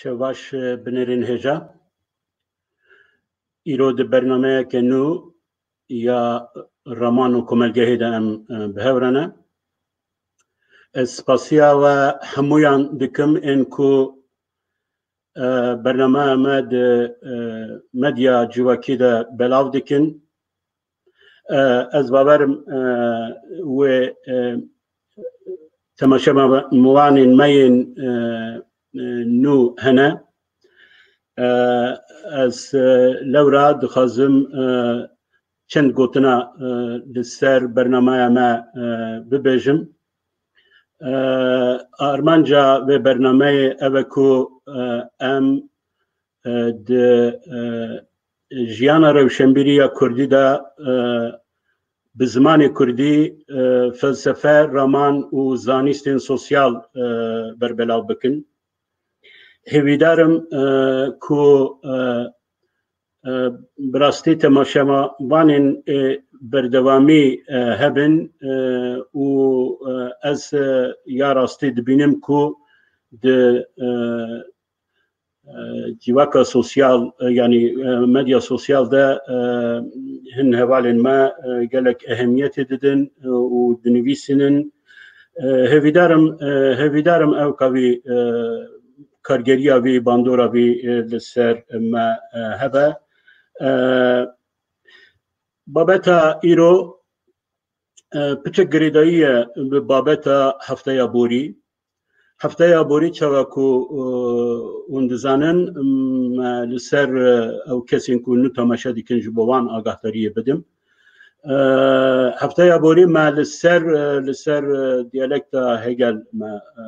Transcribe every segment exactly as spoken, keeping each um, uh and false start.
Şev baş, binêrên hêja. Îro di bernameyeke nû ya Raman û Komelgehê de em, e, bi hev re ne. Ez spasiya we hemûyan dikim ên ku, e, bernameya me di, e, medya civakî de belav dikin. E, ez bawerim, e, wê, e, temaşevanên me yên, e, e, nû hene. E, ez, e, lewra dixwazim, e, çend gotina, e, li ser bernameya me, e, bibêjim. E, armanca vê bernameyê ev e ku, e, em, e, di, e, jiyana rewşenbîrî ya kurdî de, e, bi zimanê kurdî, e, felsefe, raman û zanîstên sosyal, e, berbelav bikin. Hêvîdar im, e, ku, e, e, bi rastî temaşevanên, e, berdewamî, e, hebin, e, û, e, ez, e, ya rastî dibînim ku di, e, e, civaka sosyal, e, yanî, e, medya sosyal de, e, hin hevalên me, e, gelek ehemiyetê didin, e, û dinivîsînin. E, hêvîdar im, e, hêvîdar im ew ka vî, e, kargeriya vî, bandora vî, e, li ser me, e, hebe. E, babeta îro, e, piçek girêdayî ye bi babeta hefteya borî. Hefteya borî çawa ku, e, hûn dizanin, me li ser, e, ew kesên ku nû temaşe dikin ji bo wan agahdariyê bidim. E, hefteya borî me li ser, e, li ser, e, diyalekta Hegel me, e,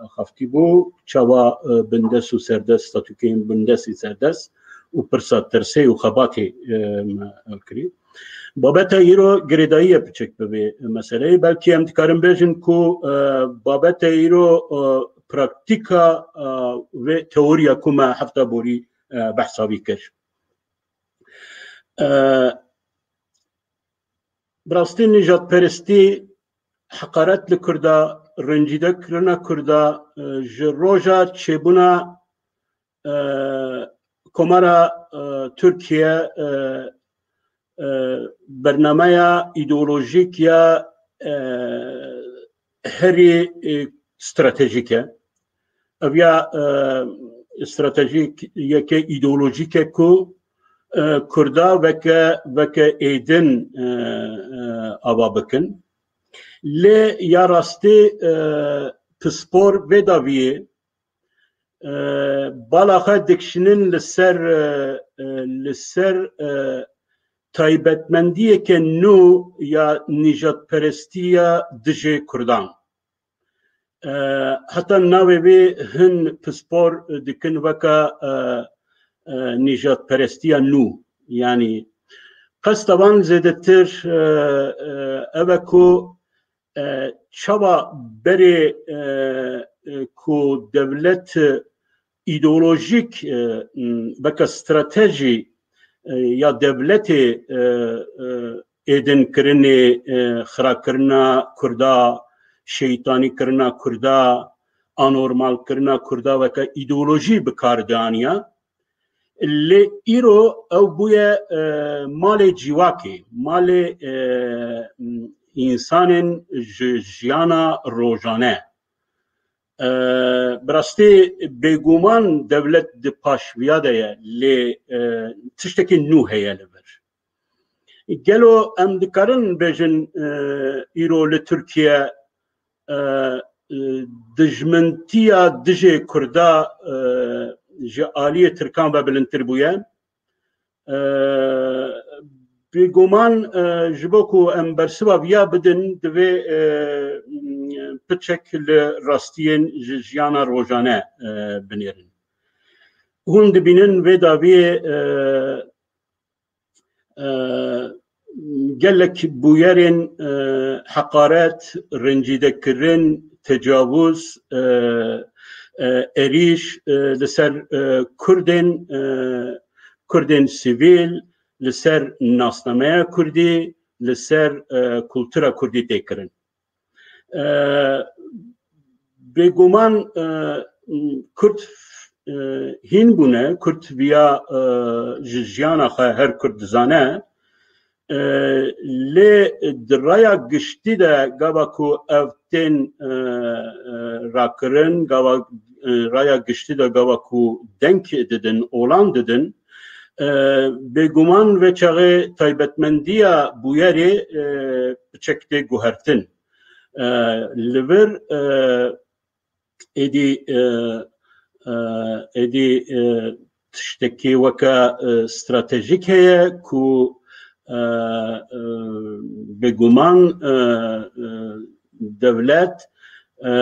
axaftî bû. Çawa, e, bindest û serdest, statûkeyên bindestî serdest û pirsa tirsê û xebatê, e, me hel kirî. Babeta îro girêdayî ye piçek bi vê meseleyê. Belkî em dikarin bêjin ku, e, babeta îro, e, praktîka, e, vê teoriya ku me hefta borî, e, behsa vî kir. E, bi rastî nîjadperestî, heqaret li Kurda, rincîde kirina Kurda, e, ji roja çêbûna e, Komara, e, Tirkiye, e, e, bernameya îdeolojîk ya, e, herî, e, stratejîk e. Ev ya, e, stratejîk yeke îdeolojîk e ku, e, Kurda veke, veke êdin, e, e, ava bikin. Lê ya rastî, e, pispor vê daviyê, e, bala xwe dikişînin li ser, e, e, li ser, e, taybetmendiyeke nû ya nîjadperestiya dijê Kurdan. E, heta navê wê hin pispor dikin weke, e, e, nîjadperestiya nû. Yanî qesta wan zêdetir, e, e, ev e ku e, çawa berê, e, e, ku dewlet, e, îdeolojîk, e, m, weke stratejî, e, ya dewletê, e, e, êdinkirinê, e, xirakirina Kurda, şeytanîkirina Kurda, anormalkirina Kurda weke îdeolojî bi kar dianiya. Lê îro ew bûye, e, malê cîwakê, malê, e, însanên ji jiyana rojane. E, bi rastî bêguman dewlet di paş viya de ye, lê, e, tiştekî nû heye li vir. Gelo em dikarin bêjin, e, îro li Tirkiye, e, e, dijmintiya dijê Kurda, e, ji aliyê Tirkan ve bilindtir bûye. E, bêguman, e, ji bo ku em bersiva viya bidin, divê, e, piçek li rastiyên ji jiyana rojane e, binêrin. Hûn dibînin vê dawiyê e, e, gelek bûyerên e, heqaret, rincîdekirin, tecawuz, e, e, êrîş e, li ser e, Kurdên, e, Kurdên sivîl, li ser nasnameya Kurdî, li ser e, kultura Kurdî tê kirin. E, bêguman e, Kurd e, hîn bûne, Kurd viya e, ji jiyana xwe her Kurd dizane. E, lê di raya giştî de gava ku ev tên e, e, rakirin, gava e, raya giştî de gava ku deng didin, olan didin, e, bêguman vê çaxê taybetmendiya bûyerê e, piçek tê guhertin. E, li vir e, êdî e, e, êdî e, tiştekî weke e, stratejîk heye ku e, e, bêguman e, e, dewlet e,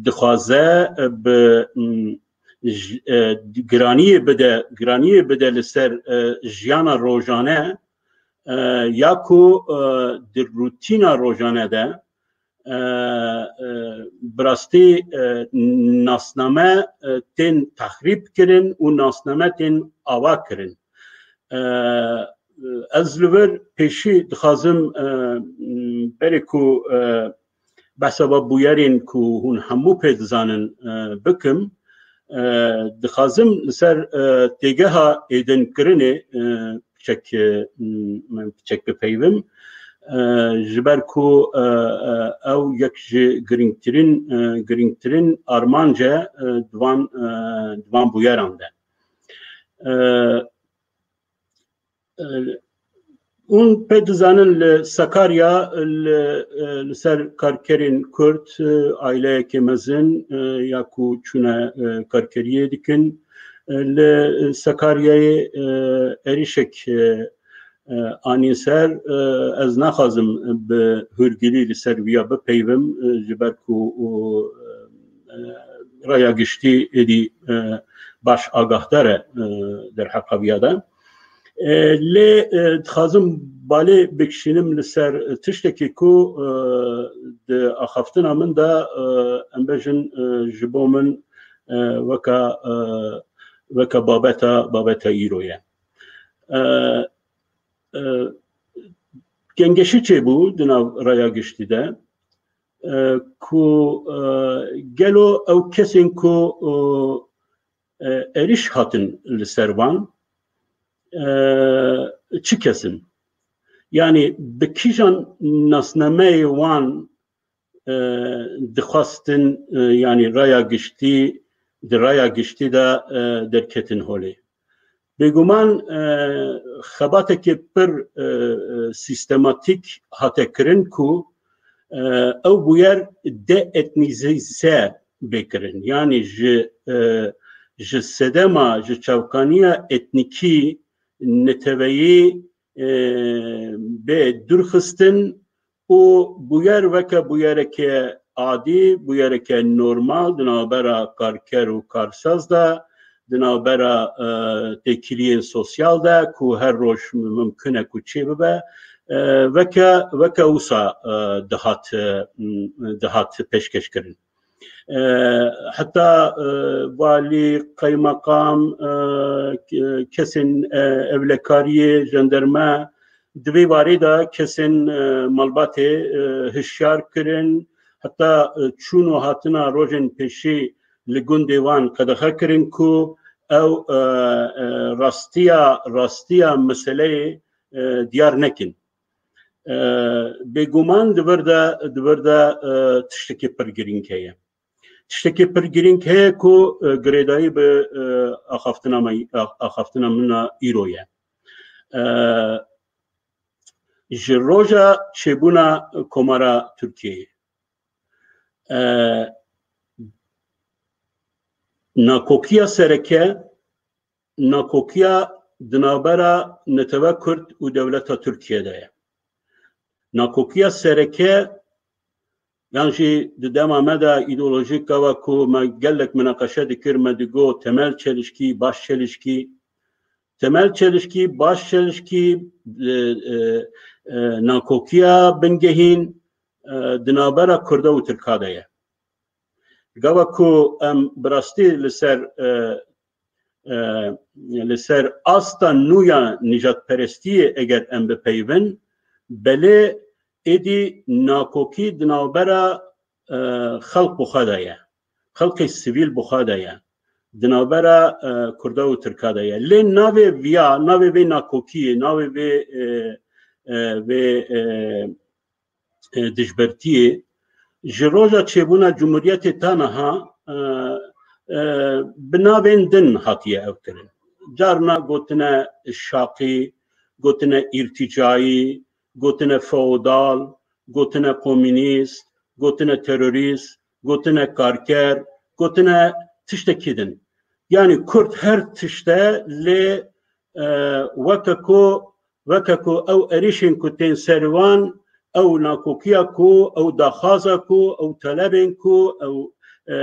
dixwaze e, bi m, j- e, giraniyê bide, giraniyê bide li ser e, jiyana rojane e, ya ku e, di rutîna rojane de e, e, bi rastî e, nasname e, tên texrîb kirin û nasname tên ava kirin. E, ez li vir pêşî dixwazim e, berê ku e, behsa va bûyerên ku hûn hemû pê dizanin e, bikim. E, dixwazim li ser e, têgeha êdinkirinê e, piçek, e, m, piçek bipeyvim. E, ji ber ku e, e, ew yek ji girîngtirîn, e, girîngtirîn armanc e, e, di van, e, di van bûyeran de. E, e, Hûn pê dizanin li Sakarya li, e, li ser karkerên Kurd, e, aileyeke mezin e, ya ku çûne e, karkeriyê dikin, e, li Sakaryayê e, êrîşek e, e, anîn ser. E, ez naxwazim bi hûrgilî li ser viya bipeyvim, e, ji ber ku û, e, raya giştî êdî e, baş agahdar e, e, derheqa viya de. E, lê e, dixwazim balê bikişînim li ser tiştekî ku e, di axaftina min de e, em bêjin e, ji bo min e, weka e, weka babeta babeta îro ye. E, e, gengeşî çêbû di nav raya giştî de e, ku e, gelo ew kesên ku e, e, êrîş hatin li ser van e, çi kes in? Yanî bi kîjan nasnameyê wan e, dixwastin e, yanî raya giştî, di raya giştî de e, derketin holê. Bêguman e, xebateke pir e, e, sîstematîk hate kirin ku e, ew bûyer de-etnîze bê kirin. Yanî ji e, ji sedema, ji çavkaniya etnîkî, neteweyî e, bê dûrxistin û bûyer weke bûyereke adî, bûyereke normal di navbera karker û karsaz de, di navbera e, têkiliyên sosyal de ku her roj mimkin e ku çêbibe, e, weke, weke wisa e, dihat, e, m, dihat pêşkêşkirin. E, heta e, valî, qeymeqam, e, ke- kesên e, ewlekariyê, jandarma, di vê warê de kesên e, malbatê e, hişyar kirin, heta e, çûn û hatina rojên pêşî li gundê wan qedexe kirin ku ew e, e, rastiya, rastiya meseleyê e, diyar nekin. E, bêguman di vir de, di vir de e, tiştekî pir girîng heye. Tiştekî pir girîng heye ku e, girêdayî bi e, axaftina me, ax- axaftina min a îro ye. E, ji roja çêbûna Komara Tirkiyeyê, e, nakokiya sereke, nakokiya di navbera netewe Kurd û dewleta Tirkiye de ye. Nakokiya sereke Yan jî di dema me de îdeolojîk gava ku me gelek minaqeşe dikir, me digot Temel Çelişkî, Baş Çelişkî. Temel Çelişkî, Baş Çelişkî, e, e, e, nakokiya bingehîn, e, di navbera Kurda û Tirka de ye. Gava ku em bi rastî li ser, e, e, li ser asta nû ya nijadperestiyê eger em bipeyivin, belê êdî nakokî di navbera, e, xelq bi xwe de ye. Xelqê sivîl bi xwe de ye. Di navbera, e, Kurda û Tirka de ye. Lê navê viya, navê vê nakokiyê, navê vê, e, e, vê, e, e, dijbertiyê ji roja çêbûna Cumhuriyetê ta niha, e, e, bi navên din hatiye ew kirin. Carna gotine şaqî, gotine îrtîcayî, gotine feodal, gotine komînîst, gotine terorîst, gotine karker, gotine tiştekî din. Yanî Kurd her tişte lê, e, weke ku, weke ku ew êrîşên ku tên ser wan, ew nakokiya ku, ew daxwaza ku, ew telebên ku, ew, e,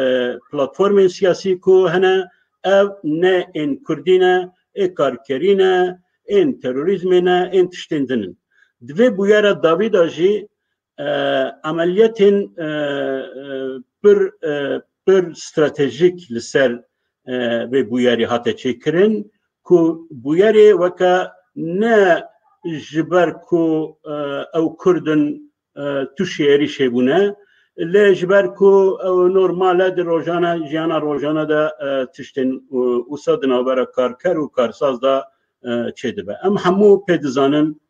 platformên siyasî ku hene, ew ne ên Kurdî ne, ê karkerî ne, ên terorîzmê ne, ên tiştên din in. Di vê bûyera dawî de jî, e, emeliyetên, e, e, pir, e, pir stratejîk li ser, e, vê bûyerê hate çêkirin, ku bûyerê weke ne ji ber ku, e, ew Kurd in, e, tûşî êrîşê bûne, lê ji ber ku ew normal e di rojane, jiyana rojane de, e, tiştên, e, wisa di navbera karker û karsaz de, e, çêdibe. Em hemû pê dizanin,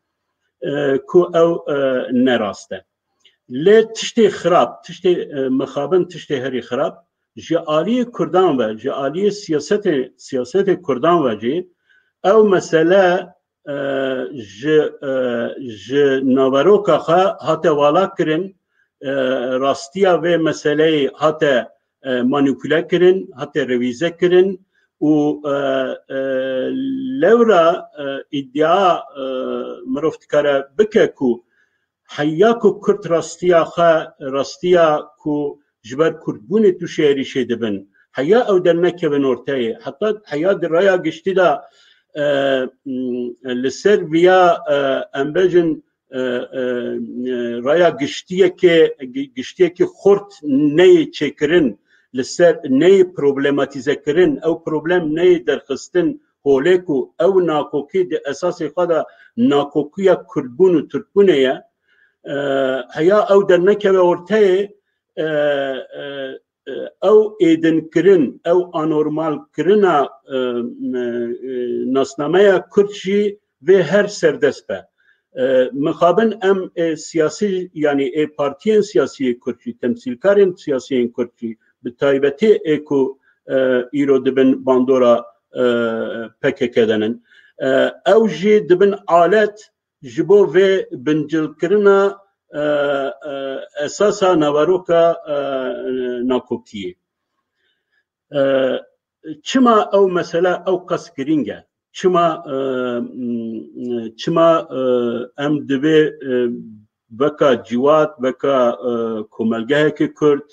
e, ku ew, e, ne rast e. Lê tiştê xirab, tiştê, e, mixabin, tiştê herî xirab, ji aliyê Kurdan ve, ji aliyê siyasetê, siyasetê Kurdan ve jî ew mesele, e, ji, e, ji naveroka xwe hate vala kirin, e, rastiya vê meseleyê hate, e, manîpule kirin, hate revîze kirin û, e, e, lewra, e, îdia, e, mirov dikare bike ku heya ku Kurd rastiya xwe, rastiya ku ji ber Kurdbûnê tûşê êrîşê dibin, heya ew dernekevin orteyê, heta heya di raya giştî de, e, m, li ser viya, e, em bêjin, e, e, raya giştiyekê, gi-, giştiyekî xurt neyê çêkirin, li ser neyê problematîzekirin, ew problem neyê derxistin holê ku ew nakokî di esasê xwe de nakokiya Kurdbûn û Tirkbûnê ye. E, heya ew dernekeve orteyê, e, e, e, ew êdinkirin, ew anormalkirina, e, e, nasnameya Kurd jî vê her serdest be. E, mixabin em, e, siyasî, yanî ê partiyên siyasî yê Kurd jî, temsîlkarên siyasî yên Kurd jî, bi taybetî ê ku, e, îro dibin bandora, e, P K K de nin. E, ew jî dibin alet ji bo vê bincilkirina, e, e, esasa naveroka, e, nakokiyê. E, çima ew mesele ew qas girîng e? Çima, e, m, çima, e, em divê, e, veka ciwat, veka, e, komelgehekê Kurd,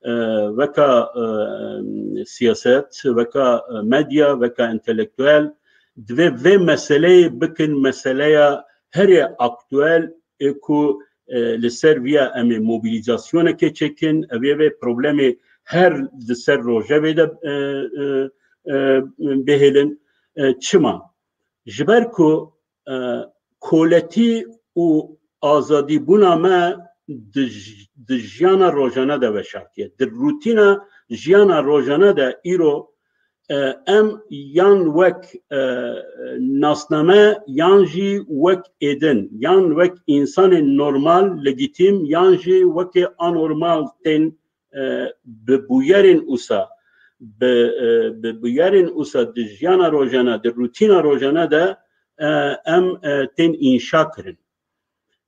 e, veka, e, siyaset, veka, e, medya, veka entelektuel, divê vê meseleyê bikin meseleya herê aktuel ê ku, e, li ser viya em ê mobilîzasyonekê çêkin, ev ê vê problemê her di ser rojevê de, e, e, e, bihêlin. E, çima? Ji ber ku, e, koletî û azadîbûna me di j-, di jiyana rojane de veşartiye. Di rutîna jiyana rojane de îro, e, em yan wek, e, nasname, yan jî wek êdin, yan wek însanên normal, legîtîm, yan jî wekê anormal tên, e, bi bûyerên wisa, bi, e, bi bûyerên wisa di jiyana rojane, di rutîna rojane de, e, em, e, tên înşa kirin.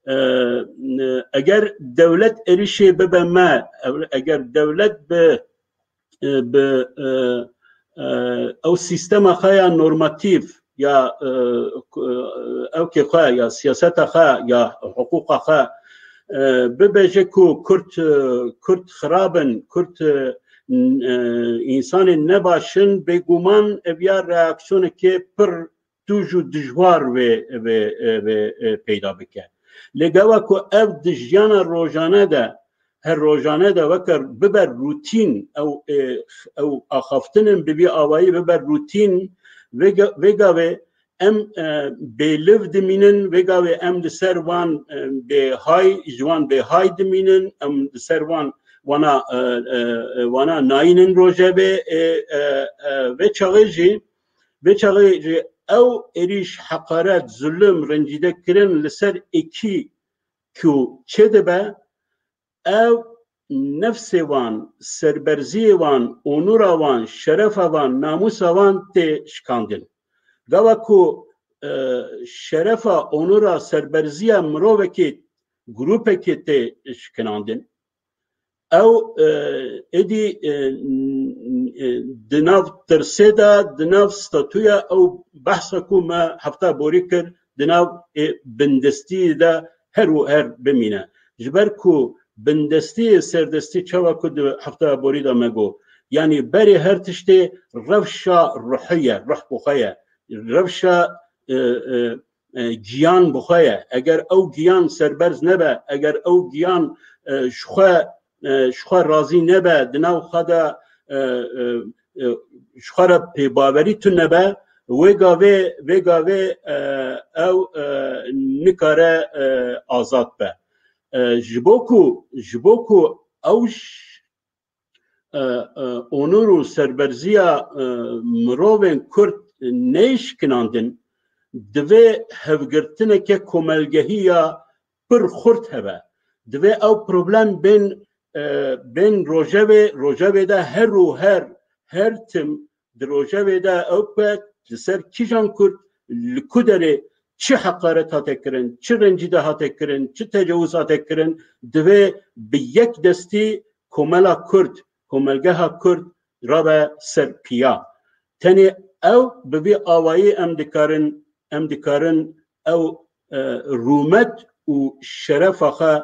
E, e, eger dewlet êrîşê bibe me, ev-, eger dewlet bi, e, bi, e, e, ew sîstema xwe ya normatîf ya, e, ku-, e, ewkê xwe ya siyaseta xwe ya hiqûqa xwe e, bibêje ku Kurd, e, Kurd xirab in, Kurd, e, n-, e, însanên nebaş in, bêguman ev ya reaksiyonekê pir tûj û dijwar vê, vê, e, vê, e, peyda bike. Lê gava ku ev di jiyana rojane de, her rojane de weke bibe rutîn, ew, e, ew axaftin in bi vî awayî bibe rutîn, vê ga-, vê gavê em, e, bêliv dimînin, vê gavê em li ser van, e, bêhay, ji wan bêhay dimînin, em li ser van wana, e, e, e, wana nayînin rojevê, e, e, e, vê çaxê jî, vê çaxê jî ew êrîş, heqaret, zulm, rencîdekirin li ser êkî ku çêdibe, ew nefsê wan, serberziyê wan, onura wan, şerefa wan, namûsa wan tê şikandin. Gava ku, e, şerefa, onura, serberziya mirovekê, grûpekê tê şikinandin, ew, e, êdî, e, n-, e, di nav tirsê de, di nav statûya ew behsa ku me hefta borî kir, di nav, e, bindestiyê de her û her bimîne. Ji ber ku bindestiyê serdestî çawa ku di hefta borî de me got, yanî berê her tiştê rewşa ruhî ye, ruh bi xwe ye. Rewşa, e, e, e, giyan bi xwe ye. Eger ew giyan serberz nebe, eger ew giyan, e, ji xwe, e, ji xwe razî nebe, di nav xwe de, e, e, e, ji xwe re pêbawerî tune be, wê gavê, vê gavê, e, ew, e, nikare, e, azad be. E, ji bo ku, ji bo ku ew ş-, e, e, onur û serberziya, e, mirovên Kurd neyê şikinandin, divê hevgirtineke komelgehî ya pir xurt hebe. Divê ew problem bên, e, bên rojevê, rojevê de her û her, her tim di rojevê de ew be li ser kîjan Kurd, li ku derê çi heqaret hate kirin, çi rencîde hate kirin, çi tecawuz hate kirin, divê bi yek destî komela Kurd, komelgeha Kurd rabe ser piya. Tenê ew bi vî awayî em dikarin, em dikarin ew, e, rûmet û şerefa xwe,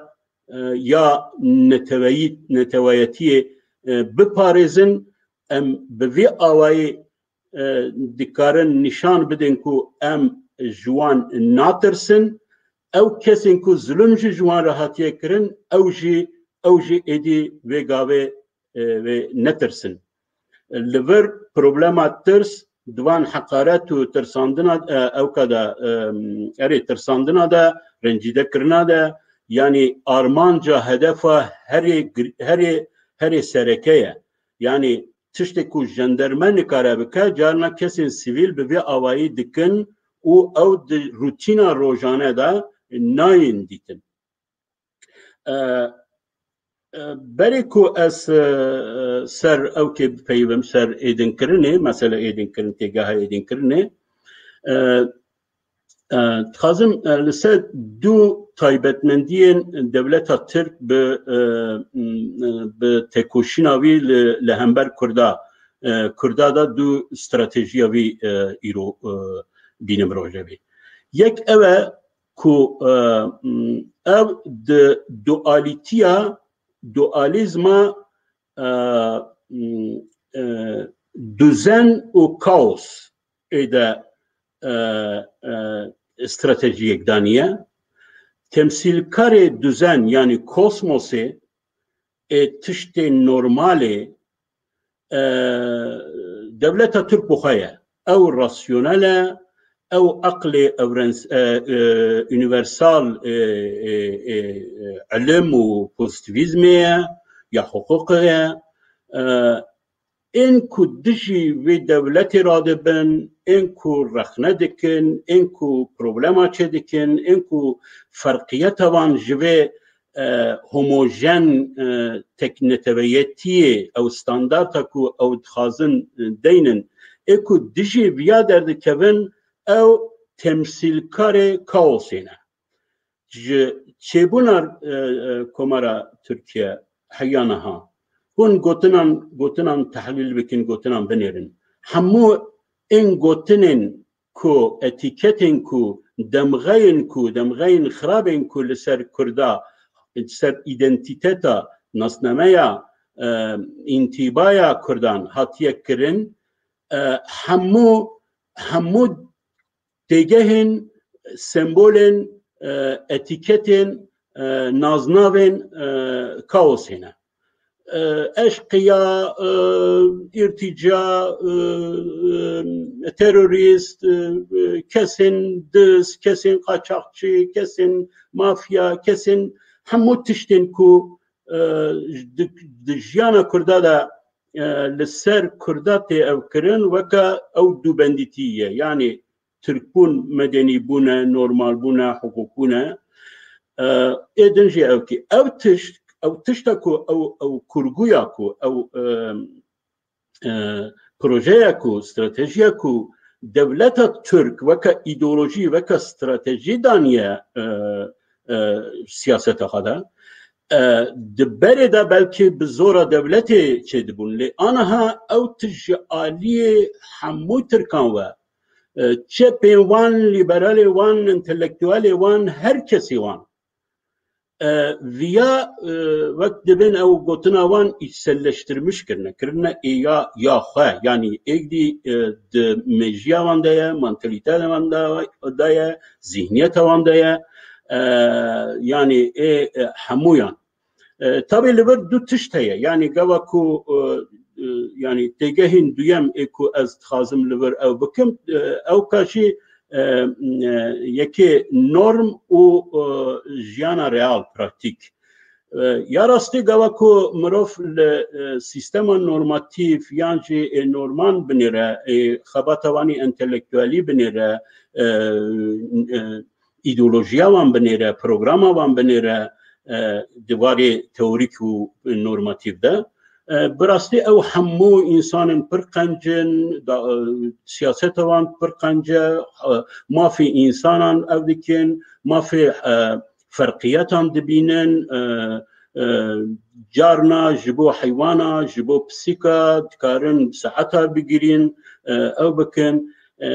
e, ya neteweyî-, neteweyetiyê, e, biparêzin. Em bi vî awayî, e, dikarin nîşan bidin ku em ji wan natirsin. Ew kesên ku zulm jî ji wan re hatiye kirin, ew jî, ew jî êdî vê gavê, e, vê netirsin. Li vir problema tirs, di van heqaret û tirsandina, e, ewka de, e, erê tirsandina de, rencîdekirina de, yanî armanca, hedefa herê gir-, herê, herê sereke ye. Yanî tiştê ku jenderme nikare bike, carna kesên sivîl bi vê awayî dikin û ew di rutîna rojane de nayên dîtin. E, e, berê ku ez, e, e, ser ewkê bipeyivim, ser êdinkirinê, mesele êdinkirin, têgeha êdinkirinê, e, e, dixwazim, e, li ser du taybetmendiyên dewleta Tirk bi, e, m, e, bi têkoşîna wî li, li hember Kurda, e, Kurda de du stratejiya wî, e, îro, e, bînim rojevê. Yek ew e ku, e, m, ev di dualîtiya, dualîzma, e, m, e, duzen û kaos ê de, e, e, stratejiyek daniye. Temsîlkarê duzen, yanî kosmosê, ê tiştê normalê, e, dewleta Tirk bi xwe ye. Ew rasyonel e, ew eqlê evrens-, e, e, unîversal, e, e, e, e, ilim û pozîtîvîzmê ye, ya hiqûqê ye. E, ên ku dijî vê dewletê radibin, ên ku rexne dikin, ên ku problema çêdikin, ên ku ferqiyeta wan ji vê, e, homojen, e, tek neteweyetiyê, ew standarta ku ew dixwazin, e, deynin, ê ku dijî viya derdikevin, ew temsîlkarê kaosê ne. Ji çêbûna, e, e, Komara Tirkiye heya niha, hûn gotinan, gotinan tehlîl bikin, gotinan binêrin. Hemû ên gotinên ku, etîketên ku, demxeyên ku, demxeyên xirabên ku li ser Kurda ser îdentîteta, nasnameya, e, întîbaya Kurdan hatiye kirin, e, hemû, hemû têgehên, sembolên, e, etîketên, e, naznavên, e, kaosê ne. E, eşqiya, e, îrtîca, e, e, terorîst, e, e, kesên diz, kesên qaçaxçî, kesên mafya, kesên hemû tiştên ku, e, di, di jiyana Kurda de, e, li ser Kurda tê ev kirin, weke ew dubendîtî ye. Yanî Tirkbûn, medenîbûn e, normalbûn e, hiqûqbûn e. E, ê din jî ew kî. Ew tişt, ew tişta ku ew, ew kurguya ku ew, e, e, projeya ku, stratejiya ku dewleta Tirk weke îdeolojî, weke stratejî daniye, e, e, siyaseta xwe de, e, di berê de belkî bi zora dewletê çêdibûn. Lê aniha ew tişt ji aliyê hemû Tirkan ve, e, çepên wan, lîberalê wan, entelektuelê wan, her kesê wan, e, viya, e, wek dibên ew gotina wan îçselleştirmiş kirine, kirine ê ya, ya xwe. Yanî êkdî, e, di mêjiya wan de ye, mantalîteya wan de, de ye, zihniyeta wan de ye. E, yanî ê, e, hemûyan. E, tabî li vir du tişt heye. Yanî gava ku, e, e, yanî têgehên duyem ê ku ez dixwazim li vir ew bikim, e, ew ka jî, e, e, yekê norm û, e, jiyana real, praktîk. E, ya rastî gava ku mirov li, e, sîstema normatîf yan jî ê norman binêre, ê xebata wanî entelektuelî binêre, e, e, îdeolojiya wan binêre, programa wan binêre, e, di warê teorîk û normatîf de. E, bi rastî ew hemû însanên pir qenc in, da, e, siyaseta wan pir qenc e, e, mafê însanan ev dikin, mafê, e, ferqiyetan dibînin, e, e, carna ji bo heywana, ji bo pisîka dikarin saeta bigirîn, e, ew bikin. E,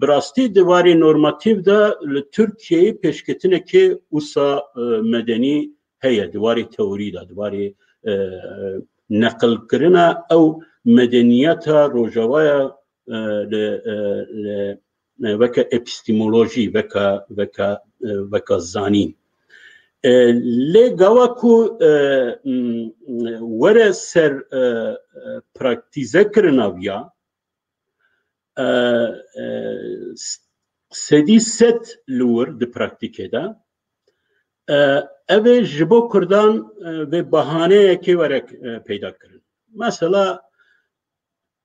bi rastî di warê normatîf de li Tirkiyeyê pêşketinekê wisa, e, medenî heye, di warê teorî de, di warê, e, neqilkirina ew medeniyeta rojavaya, e, li, e, li, e, weke epîstemolojî, weke, weke, e, weke zanîn. E, lê gava ku, e, m, were ser, e, e, praktîze kirina viya, e, e, s-, sedî sed li wir di praktîkê de, e, ev ê ji bo Kurdan, e, vê bahaneyekê were, e, peyda kirin. Mesela,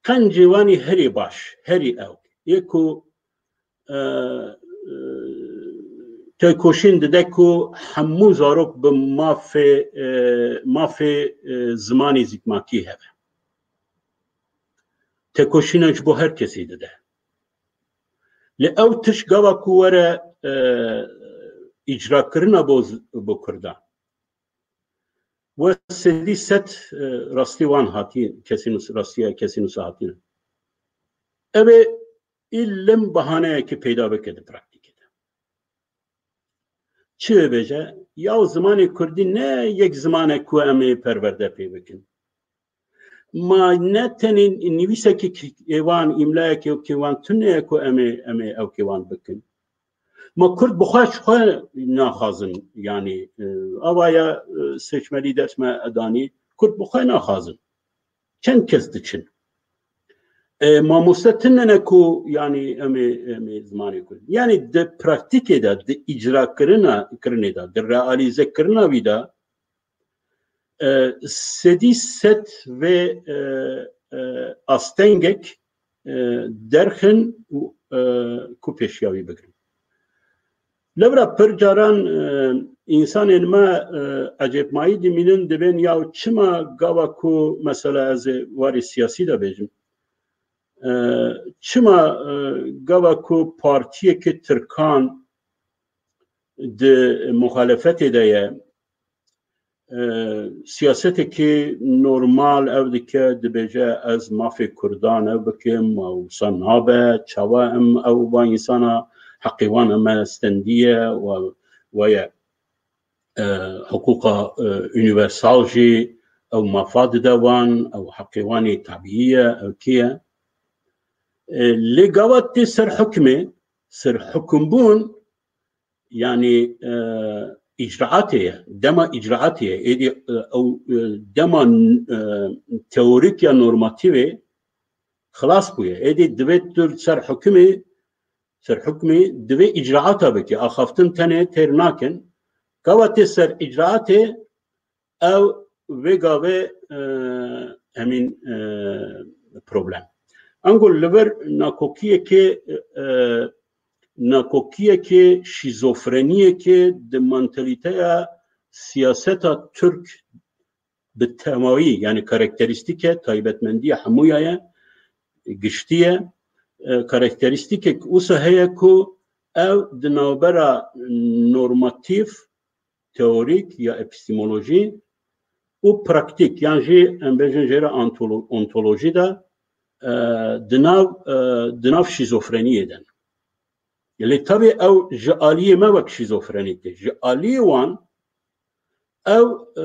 qencê wan ê herî baş, herî ew, yê ku, e, e, têkoşîn dide ku hemû zarok bi mafê, e, mafê, e, zimanê zikmakî hebe. Têkoşîna ji bo her kesî dide. Lê ew tişt gava ku were, e, îcrakirina bo z-, bo Kurdan. We sedî sed, e, rastî wan hatî, kesî nus-, rastiya kesî nusê hatî. Ev ê îlim bahaneyekê peyda bike di praktîkê de. Çi bêje? Ya zimanê kurdî ne yek zimanek ku em ê perwerde pê bikin. Ma ne tenê nivîsekê ki-, ê wan, îmlayekê ê wan tune ye ku em ê, em ê ew kê wan bikin. Ma kurd bi xwe ji xwe naxwazin, yanî, e, ava ya, e, seçmelî dest me danî, kurd bi xwe naxwazin. Çend kes diçin? E, mamoste tune ne ku, yanî, em ê, em ê zimanê kurd. Yanî di praktîkê de, di îcrakirina, kirinê de, di realîzekirina wî de, e, sedî sed vê, e, e, astengek, e, derxin û, e, ku pêşiya wî bigirin. Lewra pir caran, e, însanên me, e, ecêbmayî dimînin, dibên ya çima gava ku mesela ez ê warê siyasî de bêjim, e, çima, e, gava ku partiyekê Tirkan di muxalefetê de ye, e, siyasetekî normal ew dike, dibêje, ez mafê Kurdan ew bikim, ma wisa nabe, çawa em ew va însana heqê wan em me stendiye, we, we ye. e, hiqûqa, e, unîversal jî ew mafa dide wan, ew heqê wan ê tabîî ye, ew kê ye. E, lê gava tê ser hukmê, ser hukmbûn, yanî, e, îcraatê ye, dema îcraatê ye. Êdî, e, ew, e, dema, e, teorîk ya normatîvê xilas bûye. Êdî divê tu ser hukmê, ser hukmê divê îcraata bike. Axaftin tenê têr nakin. Gava tê ser îcraatê, ew vê gavê, e, hemîn, e, problem. Ango li vir nakokiyekê, e, nakokiyekê, şîzofreniyekê di mantalîteya siyaseta Tirk bi temawî, yanî karakterîstîk e, taybetmendiya hemûya ye, giştî ye. E, karakterîstîkek wisa heye ku ew di navbera normatîf, teorîk ya epîstemolojî û praktîk, yan jî em bêjin jê re antolo-, ontolojî de, e, di nav, e, di nav şîzofreniyê de ne. Lê tabii ew ji aliyê me wek şîzofrenî tê. Ji aliyê wan ew, e,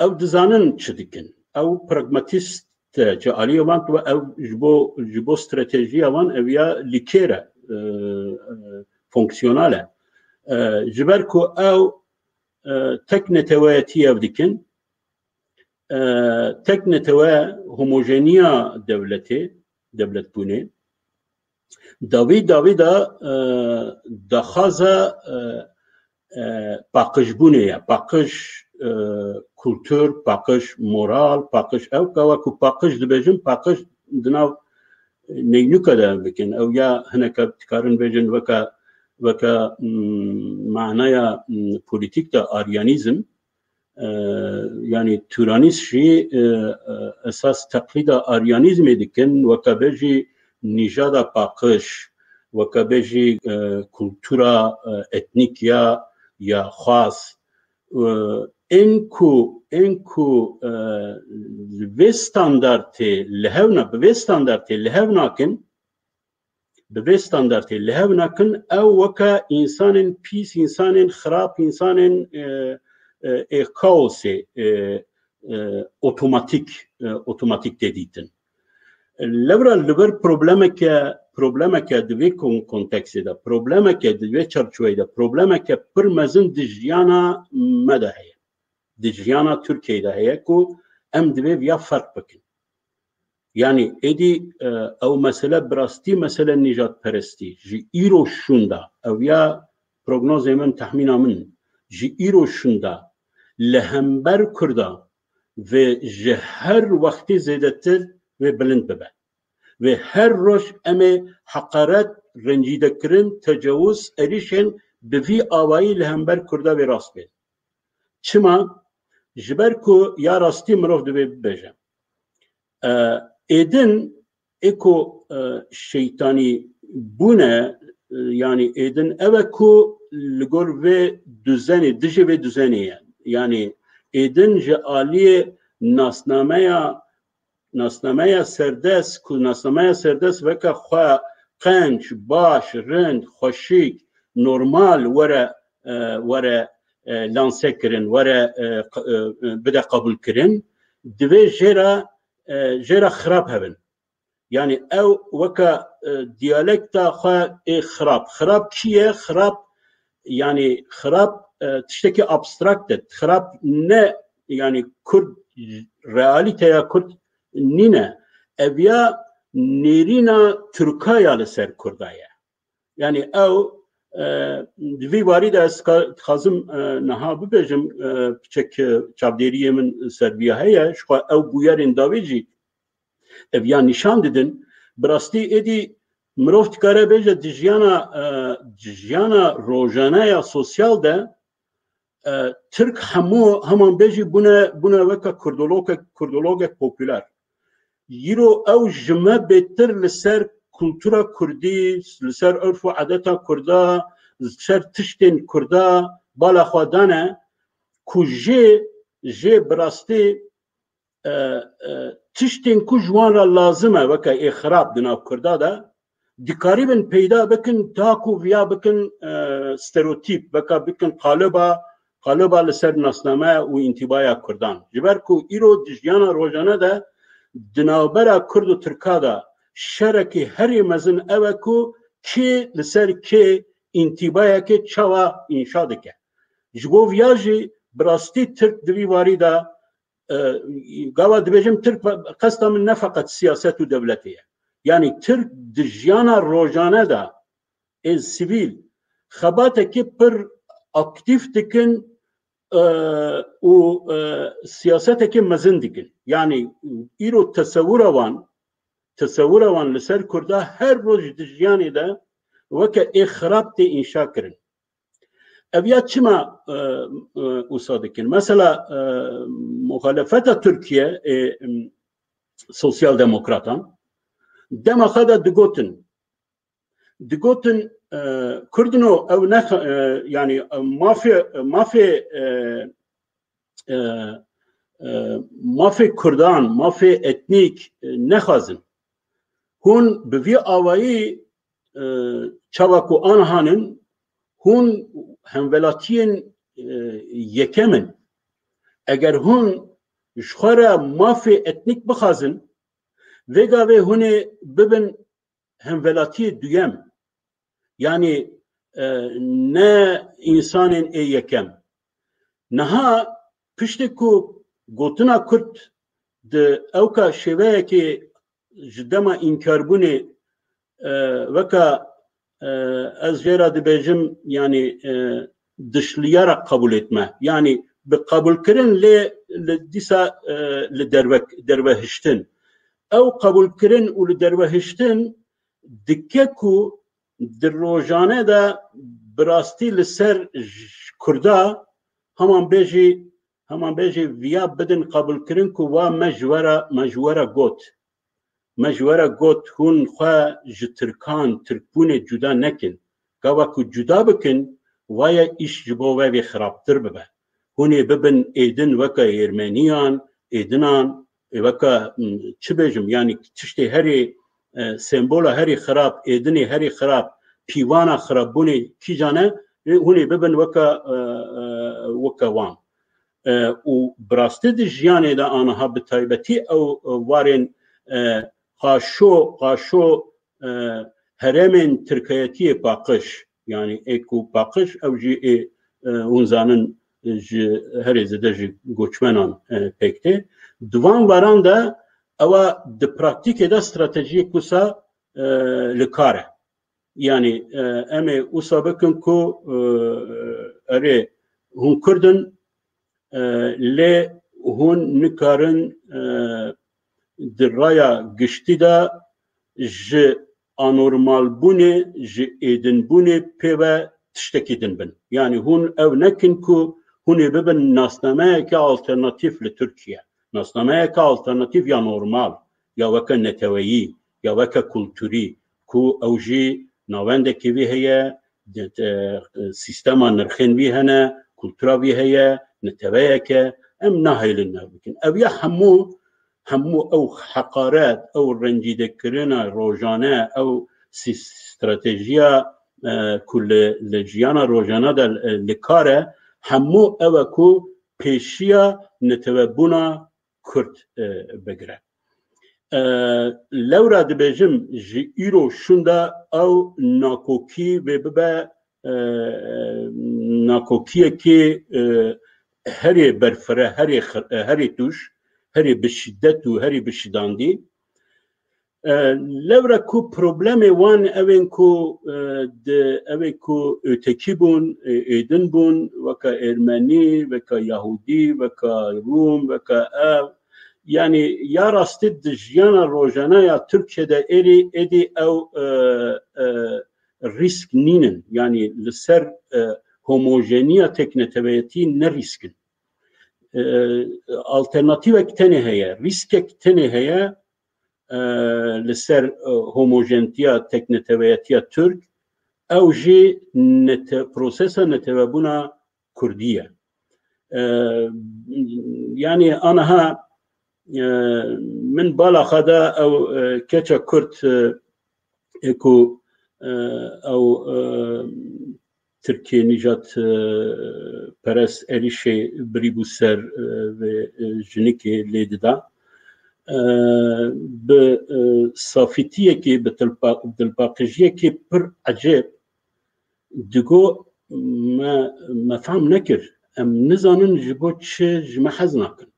ew dizanin çi dikin. Ew pragmatîst e, ji aliyê wan tu ew ji bo, ji bo stratejiya wan ew ya lîkêr e, e, e, fonksiyonal e. E, ji ber ku ew, e, tek neteweyetî ev dikin, e, tek netewe homojeniya dewletê, dewletbûnê, dawî dawî de, e, daxwaza, e, e, paqijbûnê ye. Paqij, e, kultur, paqij moral, paqij ew ka ku paqij dibêjin, paqij di nav neynuka de bikin. Ew ya hineka dikarin bêjin weke, weke, mm, manaya, mm, polîtîk de aryanîzm, e, yanî Turanîs jî, e, e, esas teqlîda aryanîzmê dikin, weke bê jî nîjada paqij, weke bê jî, e, kultura, e, etnîk ya, ya xwaz. E, ên ku, ên ku, e, vê standartê li hev na-, bi vê standartê li hev nakin, bi vê standartê li hev nakin, ew weke însanên pîs, însanên xirab, însanên, e, e, ê kaosê, e, e, otomatîk, e, otomatîk tê dîtin. Lewra li vir problemeke, problemeke di vê kon-, kontekstê de, problemeke di vê çarçoveyê de, problemeke pir mezin di jiyana me de heye. Di jiyana Tirkiyeyê de heye ku em divê viya ferq bikin. Yanî êdî, e, ew mesele bi rastî mesele nîjadperestî ji îro şûnda, ew ya prognozê min, tehmîna min, ji îro şûnda li hember Kurda vê ji her wextî zêdetir vê bilind bibe. Vê her roj em ê heqaret, rencîdekirin, tecawuz, êrîşên bi vî awayî li hember Kurda vê rast bên. Çima? Ji ber ku ya rastî mirov divê bibêje. E, êdin ê ku, e, şeytanî bûne, e, yanî êdin ev e ku li gor vê duzenê, dijî vê duzenê ye. Yanî êdin ji aliyê nasnameya, nasnameya serdest, ku nasnameya serdest weke xwe qenc, baş, rind, xweşik, normal were, e, were, e, lanse kirin, were, e, q-, e, e, bide qebûl kirin, divê jê re, e, jê re xirab hebin. Yanî ew weke, e, diyalekta xwe ê xirab. Xirab kî ye? Xirab, yanî xirab, e, tiştekî abstrakt e. Xirab ne, yanî Kurd, realîteya Kurd nîne. Ev ya nêrîna Tirka ya li ser Kurda ye. Yanî ew, e, di vî warî de ez ka-, dixwazim, e, niha bibêjim, e, piçek, e, çavdêriyê min ser viya heye, ji xwe ew bûyerên dawî jî ev ya nîşan didin. Bi rastî êdî mirov dikare bêje di jiyana, e, di jiyana rojane ya sosyal de, e, Tirk hemû, heman bêjî bûne, bûne weke kurdologek, kurdologek popüler. Îro ew ji me bêtir li ser kultura kurdî, li ser urf û edeta kurda, li ser tiştên kurda bala xwe dane ku jê, jê bi rastî, e, e, tiştên ku ji wan re lazim e, weke ê xirab di nav kurda de, dikarîbin peyda bikin, ta ku viya bikin, e, stereotîp, weke bikin qaliba, Qaliba li ser nasname û întîbaya Kurdan. Ji ber ku îro di jiyana rojane de di navbera Kurd û Tirka de şerekî herî mezin ew e ku kê li ser kê întîbayekê çawa înşa dike. Ji bo viya jî bi rastî Tirk di vî warî de, e, gava dibêjim Tirk, qesta min ne feqet siyaset û dewletê ye. Yanî Tirk di jiyana rojane de ên sivîl xebatekî pir aktîf dikin, e, û, e, siyasetekî mezin dikin. Yanî îro tesewira wan, tesewira wan li ser Kurda her roj di jiyanê de weke ê xirab tê înşa kirin. Ev ya çima, e, e, wisa dikin? Mesela, e, muxalefeta Tirkiye, ê, em, sosyal demokratan, dema xwe de digotin, digotin, e, Kurdino ew ne, e, yanî, e, mafê, mafê, e, e, e, mafê Kurdan, mafê etnîk, e, nexwazin. Hûn bi vî awayî, e, çawa ku aniha nin, hûn hemwelatiyên, e, yekem in. Eger hûn ji xwe re mafê etnîk bixwazin, vê gavê hûn ê bibin hemwelatiyê duyem. Yanî, e, ne însanên ê yekem. Niha piştî ku gotina Kurd di ewka şêweyekê ji dema înkarbûnê, e, weka, e, ez jê re dibêjim, yanî, e, dişliya re qebûlêt me. Yanî bi qebûlkirin lê li dîsa, e, li derve, dervehiştin. Ew qebûlkirin û li dervehiştin dike ku di rojane de bi rastî li ser j-, Kurda, heman bêjî, heman bêjî viya bidin qebûlkirin ku wa me ji we re, me ji we re got. Me ji we re got, hûn xwe ji Tirkan, Tirkbûnê cuda nekin. Gava ku cuda bikin, waye îş ji bo we vê xirabtir bibe. Hûn ê bibin êdin weke Êrmeniyan, êdinan, ê weke, m, çi bêjim, yanî tiştê herî, e, sembola herî xirab, êdinê herî xirab, pîvana xirabûnê kîjan e, ê hûn ê bibin weke, e, e, weke wan. E, û bi rastî di jiyanê de aniha bi taybetî ew, e, warên, e, qaşo, qaşo, e, herêmên tirkayetiyê paqij, yanî ê ku paqij ew jî ê, e, hûn zanin, e, ji herê zêde ji goçmenan, e, pêk tê. Di van varan de ewa di praktîkê de stratejiyek wisa, e, li kar e. Yanî, e, em ê wisa bikin ku, e, erê hûn Kurd in, e, lê hûn nikarin, e, di raya giştî de ji anormalbûnê, ji êdinbûnê pê ve tiştekî din bin. Yanî hûn ew nekin ku hûn ê bibin nasnameyeke alternatîf li Tirkiye. Nasnameyeke alternatîf ya normal, ya weke neteweyî, ya weke kulturî, ku ew jî navendekî vî heye, de, de, sîstema nirxên vî hene, kultura vî heye, neteweyeke, em nahêlin ev bikin. Ev ya hemû, hemû ew heqaret, ew rencîdekirina rojane, ew sî-, stratejiya, e, ku li, li jiyana rojane de, e, li kar e, hemû ew e ku pêşiya netewebûna Kurd, e, bigire. E, lewra dibêjim ji îro şûnda ew nakokî vê bibe, e, nakokiyekî, e, herê berfire, herê xir-, e, herê tûj, herê bi şiddet û herê bi şidandî. E, lewra ku problemê wan ew ên ku, e, di, ew ê ku ötekî bûn, e, êdin bûn, weke Ermenî, weke Yahudî, weke Rûm, weke ev. Yanî ya rastî di jiyana rojane ya Tirkiye de êrî, êdî ew, e, e, rîsk nînin. Yanî li ser, e, homojeniya tekneteweyetî ne rîsk in. E, alternatîvek tenê heye, rîskek tenê heye, e, li ser, e, homojentiya tekneteweyetiya Tirk, ew jî nete-, prosesa netewebûna Kurdî ye. E, yanî aniha, e, min bala xwe da ew, e, keça Kurd, e, ê ku, e, ew, e, Tirkiyê nîjat, e, perest êrîşê birîbû ser, e, vê, e, jinikê lê dida. E, bi, e, safîtiyekê, bi dilpa-, dilpaqijiyekê pir ecêb digo, me, me fehm nekir. Em nizanin ji bo çi ji me hez nakin.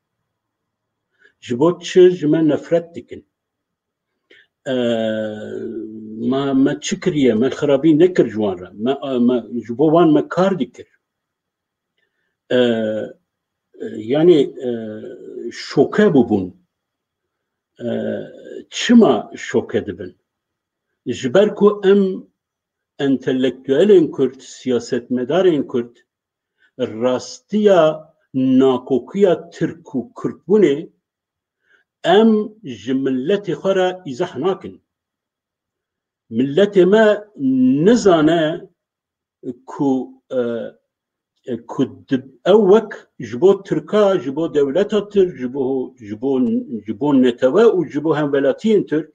Ji bo çi ji me nefret dikin. E, me, me çi kiriye? Me xirabî nekir ji wan re. Me, me, ji bo wan me kar dikir. E, e, yani, e, şoke bûbûn. E, çima şoke dibin? Ji ber ku em entelektuelên Kurd, siyasetmedarên Kurd, rastiya nakokiya Tirk û Kurdbûnê em ji miletê xwe re îzah nakin. Miletê me nizane ku, e, e, ku di-, ew wek ji bo Tirka, ji bo dewleta Tirk, ji bo, ji bo, ji bo netewe û ji bo hemwelatiyên Tirk,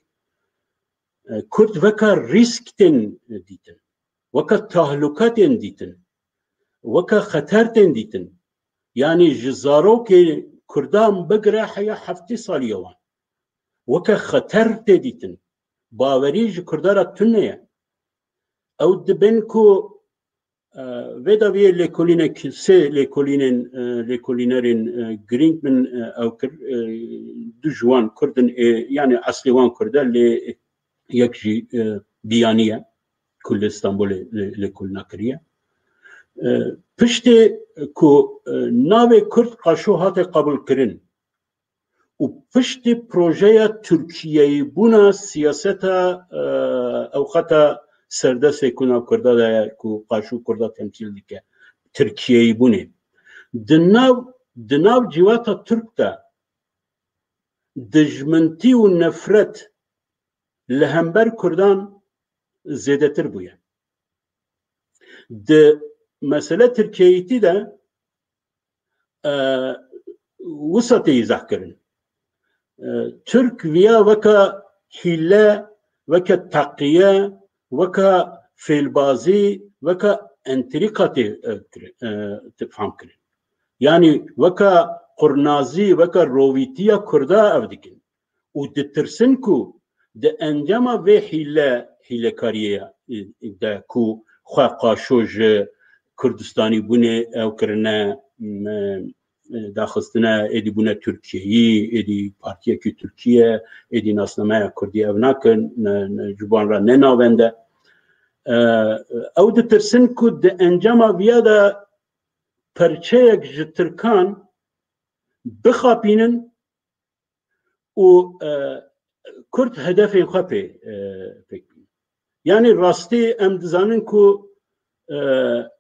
e, Kurd weka rîsk tên dîtin, weka tahlûke tên dîtin, weka xeter tên dîtin. Yanî ji zarokê Kurdan bigire heya heftê saliya wan weke xeter tê dîtin. Bawerî ji Kurda re tune ye. Ew dibin ku, e, vê dawiyê lêkolînek, sê lêkolînên, e, lêkolînerên, e, girîng min, e, ew kir, e, du ji wan Kurd in, ê, yanî eslê wan Kurd e, lê yek jî, e, biyanî ye, ku li Stenbolê lê, lêkolîna kiriye. E, piştê ku, e, navê Kurd Qaşo hate qebûlkirin, û piştî projeya Tirkiyeyîbûna siyaseta, e, ew xeta serdestê ku nav Kurda de ye, ku Qaşo Kurda temsîl dike, Tirkiyeyîbûnê. Di nav, di nav civata Tirk de dijmintî û nefret li hember Kurdan zêdetir bûye. Di mesele Tirkiyeyîtî de, e, wisa tê îzahkirin. E, Tirk viya weka hîle, weka teqiye, weka fêlbazî, weka entrîka tê, e, kirin, e, tê fam kirin. Yanî weka qurnazî, weka rovîtiya Kurda ev dikin. Û ditirsin ku di encama vê hîle, hîlekariyê de ku xwe Qaşo ji Kurdistanîbûnê ew kirine, m-, daxistine, êdî bûne Tirkiyeyî, êdî partiyekî Tirkiye, êdî nasnameya Kurdî ev nakin, ne, ne, ji wan re ne navend e. E, ew ditirsin ku di encama viya de perçeyek ji Tirkan bixapînin û, e, Kurd hedefên xwe pê, e, pêk bînin. Yanî rastî em dizanin ku, e,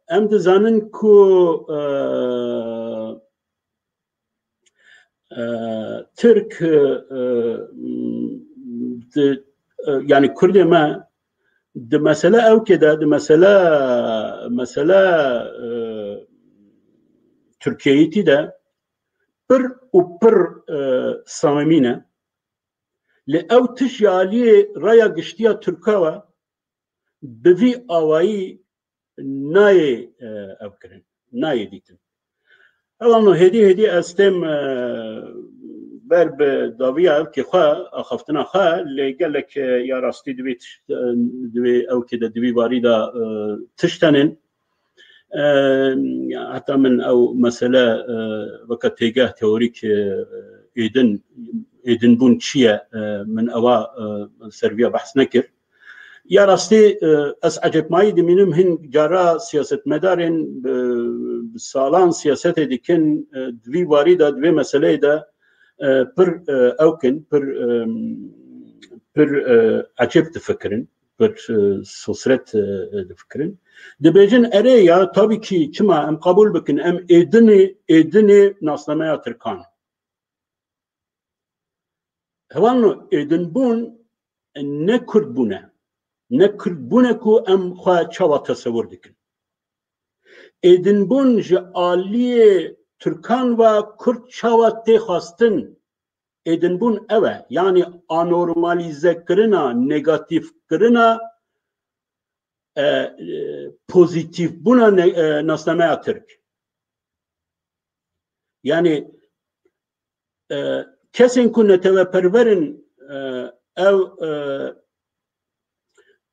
em dizanin ku, e, e, Tirk, e, e, di, e, yanî Kurdê me di mesele ewkê de, di mesele, mesele, e, Tirkiyeyîtî de pir û pir, e, samimî ne. Lê ew tişt ji aliyê raya giştiya Tirka ve bi vî awayî nayê, e, ev kirin, nayê dîtin. Ewan hêdî hêdî ez têm, e, ber bi dawiya ewkê xwe, axaftina xwe, lê gelek, e, ya rastî divê tişt, e, divê ewkê de, divê warî de, e, tişt tenên. E, heta min ew mesele, e, weke têgeh teorîk, e, êdin, êdinbûn çi ye, e, min ewa, e, ser viya behs nekir. Ya rastî, e, ez ecebmayî dimînim hin cara siyasetmedarên, e, bi salan siyasetê dikin, e, di vî warî de, di vê meseleyê de, e, pir, e, ewk in, pir, e, pir, e, ecêb difikirin, pir, e, sosret, e, difikirin. Dibêjin, erê ya, tabî kî çima em qebûl bikin, em êdinê, êdinê nasnameya Tirkan. Hevalno, êdinbûn ne Kurdbûn e. Ne Kurdbûn e ku em xwe çawa tesewir dikin. Êdinbûn ji aliyê Tirkan ve Kurd çawa tê xwestin? Êdinbûn ew e. Yanî anormalîzekirina, negatîfkirina, e, e, pozîtîfbûna ne-, e, nasnameya Tirk. Yanî, e, kesên ku neteweperwer in, e, ew, e,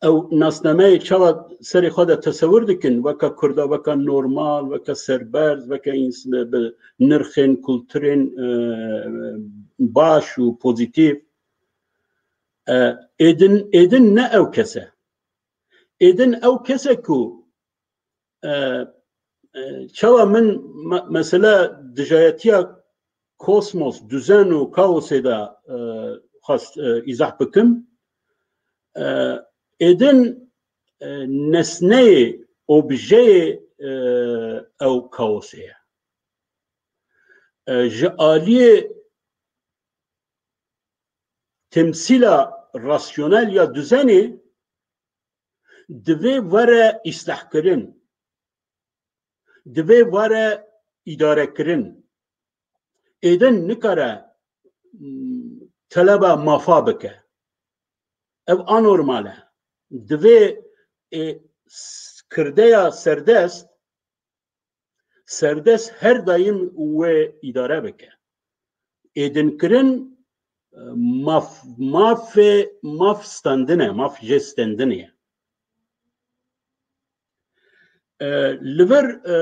ew nasnameyê çawa serê xwe de tesewir dikin, weke Kurda, weke normal, weke serberz, weke ins-, bi nirxên kulturên, e, baş û pozîtîf. E, êdin, êdin ne ew kes e. Êdin ew kes e ku, e, e, çawa min me-, mesela dijayetiya kosmos, duzen û kaosê de, e, xwest, e, îzah bikim. E, êdin, e, nesneyê, objeyê, e, ew kaosê ye. E, ji aliyê temsîla rasyonel ya duzenê divê were îslahkirin, divê were îdarekirin. Êdin nikare, mm, teleba mafa bike. Ev anormal e. Divê, e, s-, kirdeya serdest, serdest her daim wê îdare bike. Êdinkirin, e, maf, mafê, maf standine, maf jê stendinê ye. E, li vir, e,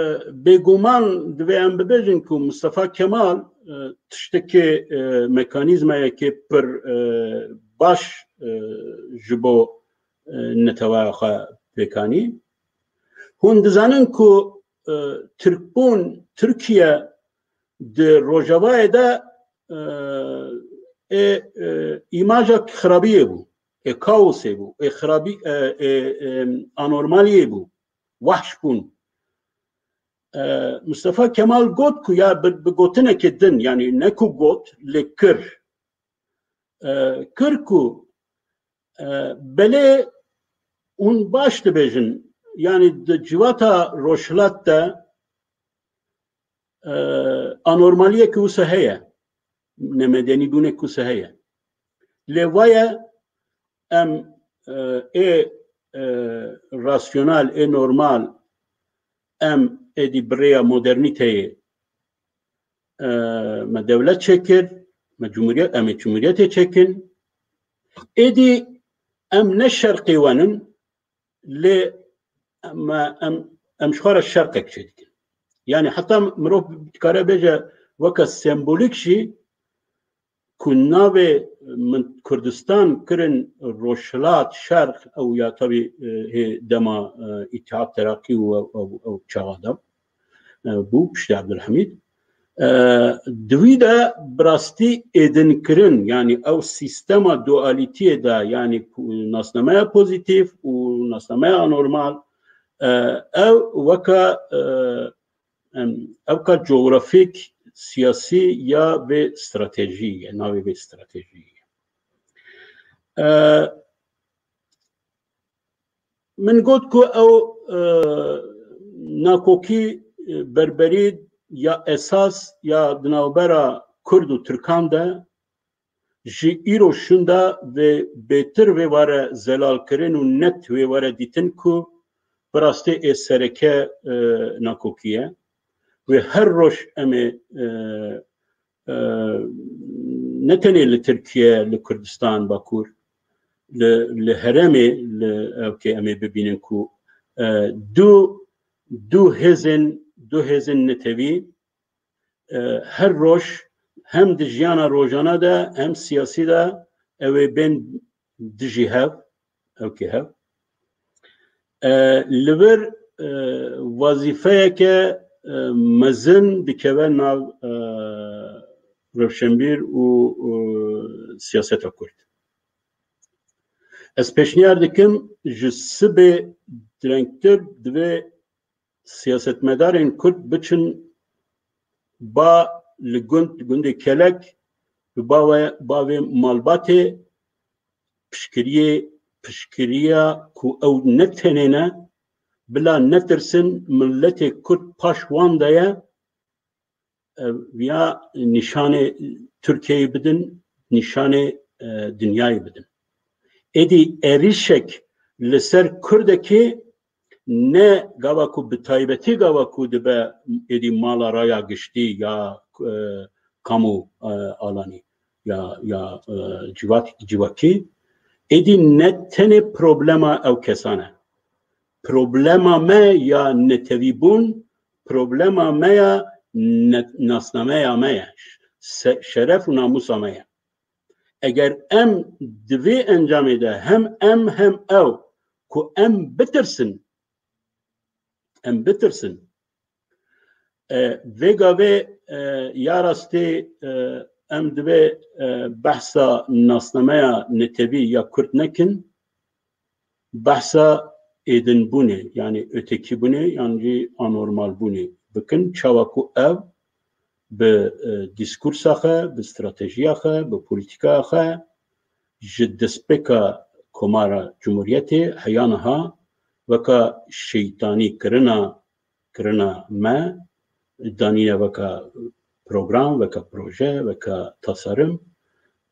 bêguman divê em bibêjin ku Mustafa Kemal, e, tiştekê, e, mekanîzmayekê pir, e, baş, e, ji bo, e, netewaya xwe pêk anî. Hûn dizanin ku, e, Tirkbûn, Tirkiye di Rojavayê de, e, ê, e, îmaja xirabiyê bû, ê kaosê bû, ê xirabî, e, ê, ê, anormaliyê bû, wahş bûn. E, Mustafa Kemal got ku ya bi, bi gotinekê din, yanî ne ku got, lê kir. E, kir ku, e, belê hûn baş dibêjin, yanî di civata rojhilat de, e, anormaliyek wisa heye, nemedenîbûnek wisa heye. Lê vaye em, e, ê, e, rasyonel, ê normal, em êdî bi rêya modernîteyê, e, me dewlet çêkir, me cumhuriyet, em ê cumhuriyetê çêkin. Êdî em ne şerqê wen in, lê em, em, em ji xwe re şerqek çêdikin. Yanî heta mirov dikare bêje weke sembolîk jî ku navê min Kurdistan kirin Rojhilat, Şerq, ew ya tabî, e, hê dema, e, Îtîhat Terakî û ew, ew, ew çaxa de, e, bû piştî Ebdulhemîd. E, di wî de bi rastî êdinkirin, yanî ew sîstema dualîtiyê de, yanî ku nasnameya pozîtîf û nasnameya anormal, e, ew weke, e, em, ew ka cografîk, siyasî ya vê stratejî ye, navê vê stratejî ye. E, min got ku ew, e, nakokî, e, berberî ya esas ya di navbera Kurd û Tirkan de ji îro şûnda vê bêtir vê were zelalkirin û net wê were dîtin ku bi rastî ê sereke, e, nakokî ye. Wê her roj em ê, e, e, ne tenê li Tirkiye, li Kurdistan Bakur, li, li herêmê, li ewkê em ê bibînin ku, e, du, du hêzên, du hêzên netewî, e, her roj hem di jiyana rojane de hem siyasî de ew ê bên dijî hev, ewkê hev. E, li vir, e, wezîfeyeke, e, mezin dikeve nav, e, rewşenbîr û, û siyaseta Kurd. Ez pêşniyar dikim ji sibê direngtir divê siyasetmedarên Kurd biçin ba li gund, gundê Kelek, bi bavê, bavê malbatê piştgiriyê, piştgiriya ku ew ne tenê ne, bila netirsin, miletê Kurd paş wan de ye, e, ya nîşanê Tirkiyeyê bidin, nîşanê, e, dinyayê bidin. Êdî êrîşek li ser Kurdekê ne gava ku bi taybetî gava ku dibe êdî mala raya giştî ya, e, kamu, e, alanî ya, ya, e, civak-, civakî, êdî ne tenê problema ew kesan e. Problema me ya netewîbûn, problema me ya ne-, nasnameya me ye. Se-, şeref û namûsa me ye. Eger em di vê encamê de hem em hem ew ku em bitirsin, em bitirsin. E, vê gavê, e, ya rastî, e, em divê, e, behsa nasnameya netewî ya Kurd nekin, behsa êdinbûnê, yanî ötekîbûnê, yan jî anormalbûnê bikin. Çawa ku ev bi, e, dîskursa xwe, bi stratejiya xwe, bi polîtîkaya xwe ji destpêka Komara Cumhuriyetê heya niha weka şeytanî kirina, kirina me, danîne weka program, weka proje, weka tasarim.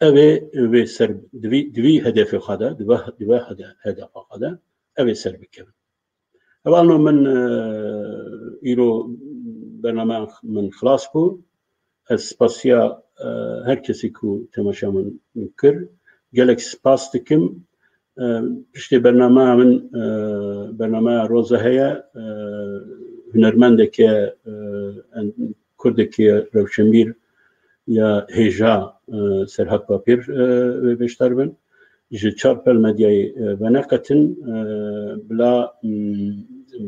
Ev ê wê ser, divî, divî hedefê xwe de, dibe, dibe hede-, hedefa xwe de, ev ê ser bikevin. Hevalno min, e, îro bernameya min xilas bû. Ez spasiya, e, her kesî ku temaşa min kir. Gelek spas dikim. E, piştê bernameya min, e, bernameya Roza heye, e, hunermendeke, e, en-, Kurdeke rewşenbîr ya hêja, e, Serhat Papîr, e, wê beşdar bin. Ji Çarpel Medyayê, e, veneqetin, e, bila, m,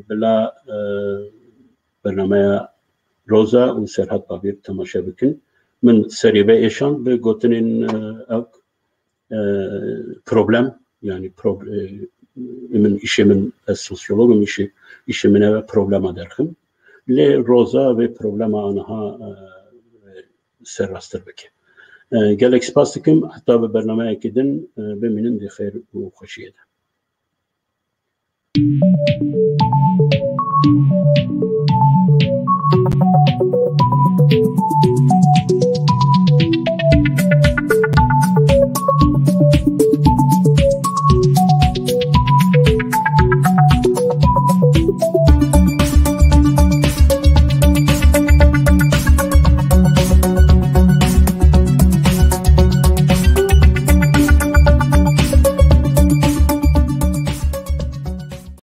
bila, e, bernameya Roza û Serhat Papîr temaşe bikin. Min serê ve êşand bi gotinên, e, ew, e, problem, yani prob-, e, min, îşê min, ez sosyolog im, îşê, îşê min ev e problema derxim. Lê Roza vê problema aniha, e, serrastir bike. E, gelek spas dikim, heta bi bernameyekê din, e, bimînin di xêr û xweşiyê de.